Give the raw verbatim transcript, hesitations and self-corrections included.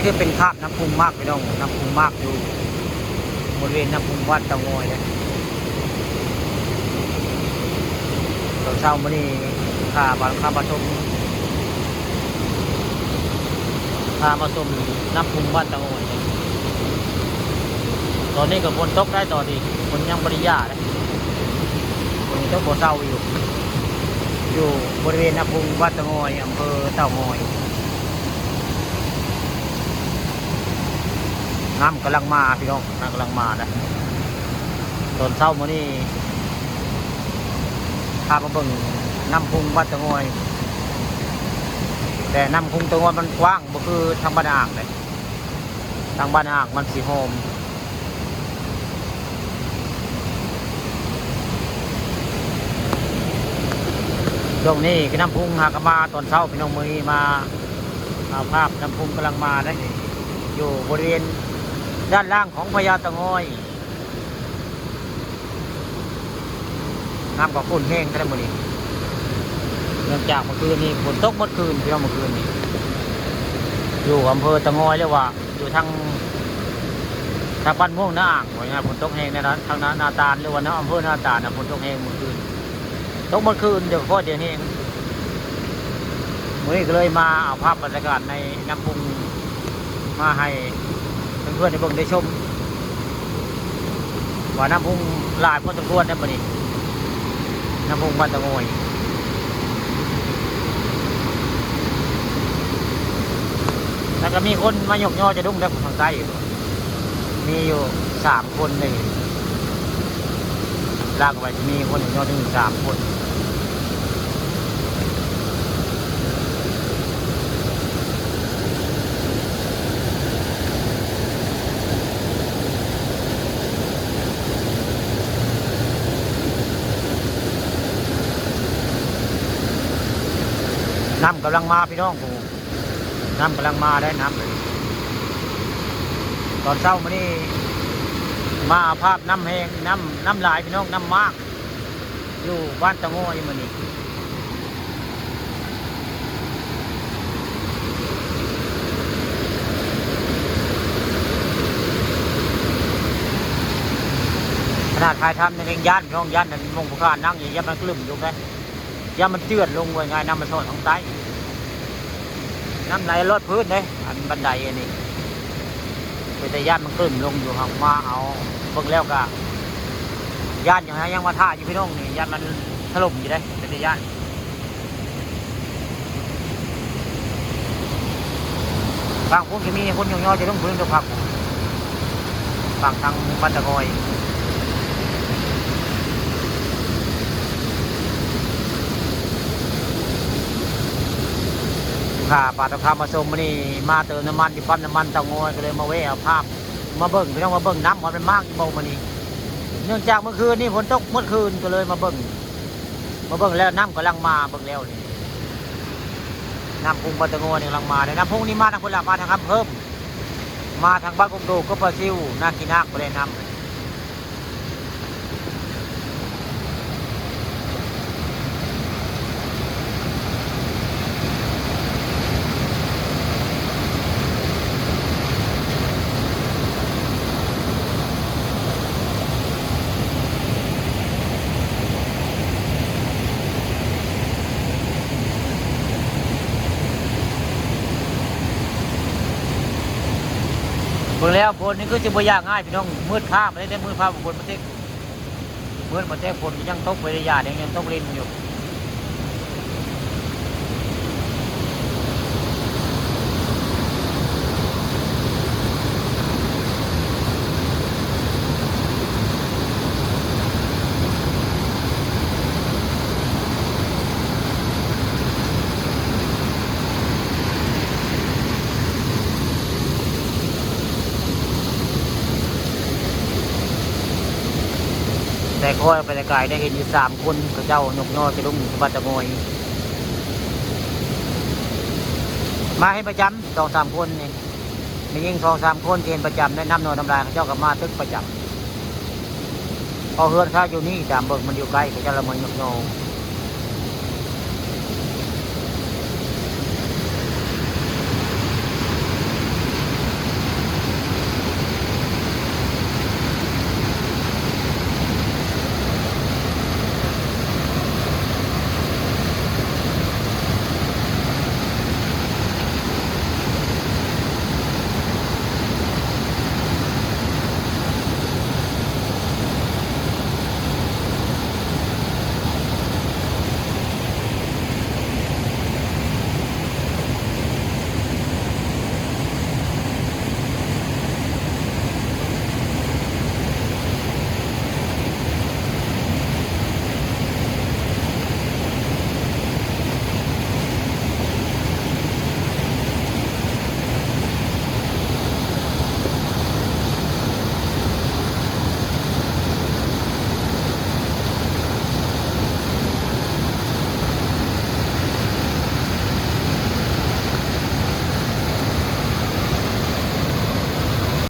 คือเป็นภาพน้ำพุงมากพี่น้อง น้ำพุงมากอยู่บริเวณน้ำพุงบ้านเตางอยเนี่ย ตอนเช้ามื้อนี้พาบ้านข้ามาชม พามาชมน้ำพุงบ้านเตางอยเนี่ย ตอนนี้ก็ฝนตกได้ตอนนี้ ฝนยังบ่ได้หย่าเลย ฝนยังตกบ่เซาอยู่ อยู่บริเวณน้ำพุงบ้านเตางอย อำเภอเต่างอย น้ำกำลังมาพี่น้อง น้ำกำลังมานะ ตอนเช้ามื้อนี้พามาเบิ่งน้ำพุงบ้านเตางอย แต่น้ำพุงเตางอยมันกว้าง บ่คือทางบ้านอ่างเลย ทางบ้านอ่างมันสิโฮม ช่วงนี้คือน้ำพุงหากะมาตอนเช้าพี่น้อง มื้อนี้มาเอาภาพน้ำพุงกำลังมาได้นี่ อยู่บริเวณด้านล่างของพญาเตางอย น้ำก็ขุ่นแฮงแท้มื้อนี้ เนื่องจากเมื่อคืนนี้ฝนตกเมื่อคืนพี่น้อง เมื่อคืนนี้ อยู่อำเภอเตางอยหรือว่าอยู่ทาง ทางบ้านม่วงนาอ่าง ว่าง่ายฝนตกแฮงแน่นอน ทางนา นาตาลหรือว่าอำเภอนาตาลนะ ฝนตกแฮงเมื่อคืน ตกเมื่อคืนเดี๋ยวก็เดี๋ยวแฮง มื้อนี้ก็เลยมาเอาภาพบรรยากาศในน้ำพุงมาให้เพื่อนๆได้เบิ่งได้ชม ว่าน้ำพุงหลายพอสมควรนะมื้อนี้ น้ำพุงบ้านเตางอย แล้วก็มีคนมายกยอจะดุ้งแล้วทางใต้อยู่ มีอยู่สามคนนี่ ลากไปจะมีคนยกยอถึงสามคน น้ำกำลังมาพี่น้อง น้ำกำลังมาได้น้ำ ตอนเช้ามื้อนี้มาเอาภาพน้ำแฮง น้ำ น้ำหลายพี่น้อง น้ำมาก อยู่บ้านเตางอยมื้อนี้ ขนาดถ่ายทำยังย้านพี่น้อง ย้านนั่นมองผู้ข้านั่งอยู่ ย้านมันกลึ่มอยู่ไหม ย้านมันเจือดลง ว่าง่าย น้ำมันทอดทางใต้ น้ำไหลลอดพื้นเด้ อันบันไดอันนี้ เป็นตาย้านมันกลึ่มลงอยู่ หักมาเอาเบิ่งแล้วก็ ย้านยังไงยังมาท่าอยู่พี่น้องนี่ ย้านมันถล่มอยู่เด้ เป็นตาย้าน ฝั่งพุ้นจะมีคนยกยอจะลงพื้นเดียวครับ ฝั่งทางบ้านเตางอย ค่ะ ปาดตะคามมาส่งมื้อนี้ มาเติมน้ำมันอยู่ปั๊มน้ำมันเตางอย ก็เลยมาแวะเอาภาพ มาเบิ่งพี่น้อง มาเบิ่งน้ำว่ามันมากอยู่บ่มื้อนี้ เนื่องจากเมื่อคืนนี้ฝนตกเมื่อคืน ก็เลยมาเบิ่ง มาเบิ่งแล้วน้ำกำลังมา เบิ่งแล้วนี่ น้ำพุงบ้านเตางอยนี่กำลังมาเลย น้ำพุงนี่มาทางพุ้นละ มาทางคำเพิ่ม มาทางบ้านกกตูม ก็ปลาซิว นากีนักไปเลยน้ำ เบิ่งแล้วฝนนี่คือสิบ่อยากง่ายพี่น้อง มืดฟ้ามาได้ แต่มืดฟ้าบางคนมาเต็ก มืดมาแจ้งฝนยังตกไประยะเดียวยังตกเล่นอยู่ แต่คอยไปแต่ไกลได้เห็นอยู่สามคน เขาเจ้ายกยอจะลงสะบัดตะงอย มาให้ประจำสองสามคนนี่ มียิ่งสองสามคนที่เห็นประจำได้น้ำนอนน้ำลายเขาเจ้าก็มาตึกประจำ เพอเฮือนเขาอยู่นี่ตามเบิ่งมันอยู่ใกล้เขาเจ้าละเมินยกยอ